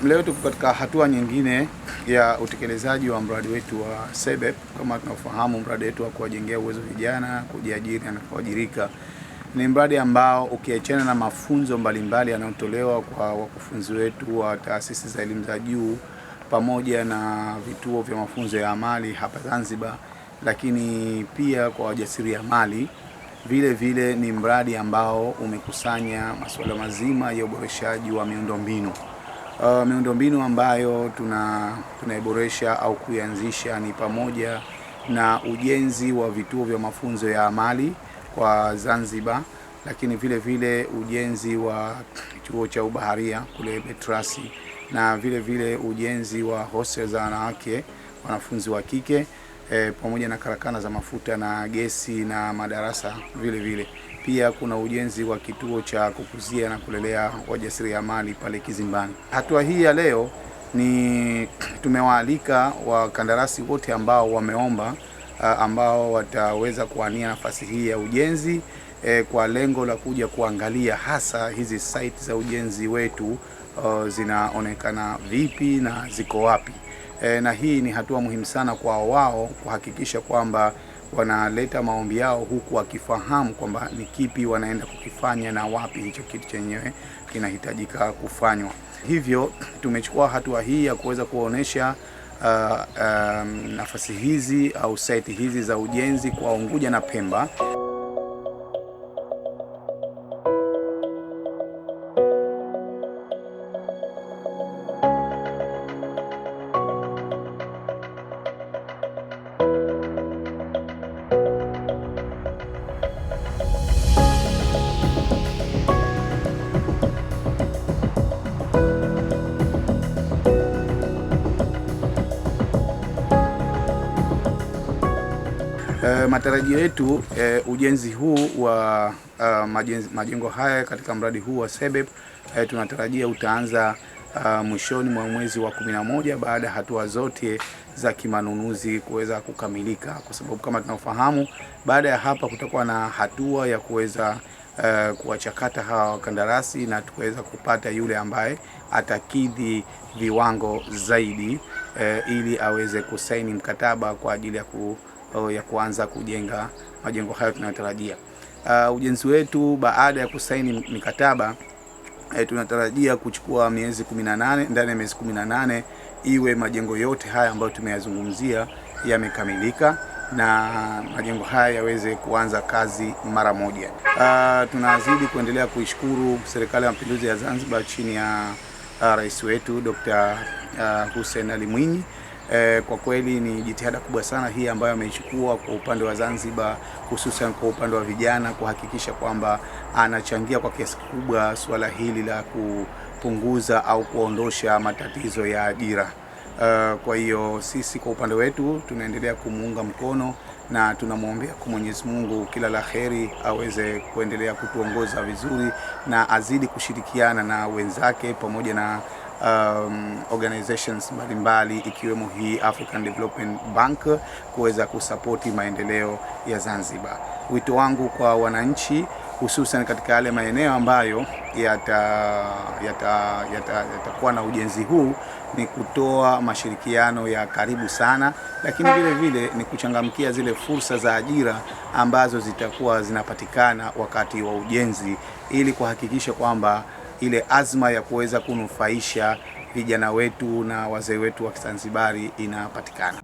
Leo tuko katika hatua nyingine ya utekelezaji wa mradi wetu wa SEBEP. Kama tunafahamu, mradi wetu wa kuwajengea uwezo vijana kujiajiri na kuajirika ni mradi ambao ukiachana na mafunzo mbalimbali yanayotolewa kwa wakufunzi wetu wa taasisi za elimu za juu pamoja na vituo vya mafunzo ya amali hapa Zanzibar, lakini pia kwa wajasiriamali vile vile ni mradi ambao umekusanya masuala mazima ya uboreshaji wa miundombinu. Miundombinu ambayo tunaiboresha au kuianzisha ni pamoja na ujenzi wa vituo vya mafunzo ya amali kwa Zanzibar, lakini vile vile ujenzi wa chuo cha ubaharia kule Betrasi na vile vile ujenzi wa hostel za wanawake wanafunzi wa kike pamoja na karakana za mafuta na gesi na madarasa vile vile. Pia kuna ujenzi wa kituo cha kukuzia na kulelea wajasiriamali pale Kizimbani. Hatua hii ya leo ni tumewaalika wakandarasi wote ambao wameomba ambao wataweza kuania nafasi hii ya ujenzi kwa lengo la kuja kuangalia hasa hizi site za ujenzi wetu zinaonekana vipi na ziko wapi. Na hii ni hatua muhimu sana kwa wao kuhakikisha kwamba wanaleta maombi yao huku wakifahamu kwamba ni kipi wanaenda kukifanya na wapi hicho kitu chenyewe kinahitajika kufanywa. Hivyo tumechukua hatua hii ya kuweza kuonesha nafasi hizi au site hizi za ujenzi kwa Unguja na Pemba. Matarajio yetu ujenzi huu wa majengo haya katika mradi huu wa SEBEP tunatarajia utaanza mwishoni mwa mwezi wa 11 baada ya hatua zote za kimanunuzi kuweza kukamilika, kwa sababu kama tunafahamu, baada ya hapa kutakuwa na hatua ya kuweza kuwachakata hawa wakandarasi na tuweza kupata yule ambaye atakidhi viwango zaidi ili aweze kusaini mkataba kwa ajili ya kuanza kujenga majengo hayo tunayotarajia. Ujenzi wetu baada ya kusaini mikataba tunatarajia kuchukua miezi 18. Ndani ya miezi 18 iwe majengo yote haya ambayo tumeyazungumzia yamekamilika na majengo haya yaweze kuanza kazi mara moja. Tunazidi kuendelea kuishukuru Serikali ya Mapinduzi ya Zanzibar chini ya Rais wetu Dr. Hussein Ali Mwinyi. Kwa kweli ni jitihada kubwa sana hii ambayo ameichukua kwa upande wa Zanzibar, hususan kwa upande wa vijana, kuhakikisha kwamba anachangia kwa kiasi kikubwa suala hili la kupunguza au kuondosha matatizo ya ajira. Kwa hiyo sisi kwa upande wetu tunaendelea kumuunga mkono na tunamwombea kwa Mwenyezi Mungu kila la heri, aweze kuendelea kutuongoza vizuri na azidi kushirikiana na wenzake pamoja na organizations mbalimbali ikiwemo hii African Development Bank kuweza kusapoti maendeleo ya Zanzibar. Wito wangu kwa wananchi hususan katika yale maeneo ambayo yatakuwa na ujenzi huu ni kutoa mashirikiano ya karibu sana, lakini vile vile ni kuchangamkia zile fursa za ajira ambazo zitakuwa zinapatikana wakati wa ujenzi ili kuhakikisha kwamba ile azma ya kuweza kunufaisha vijana wetu na wazee wetu wa Kizanzibari inapatikana.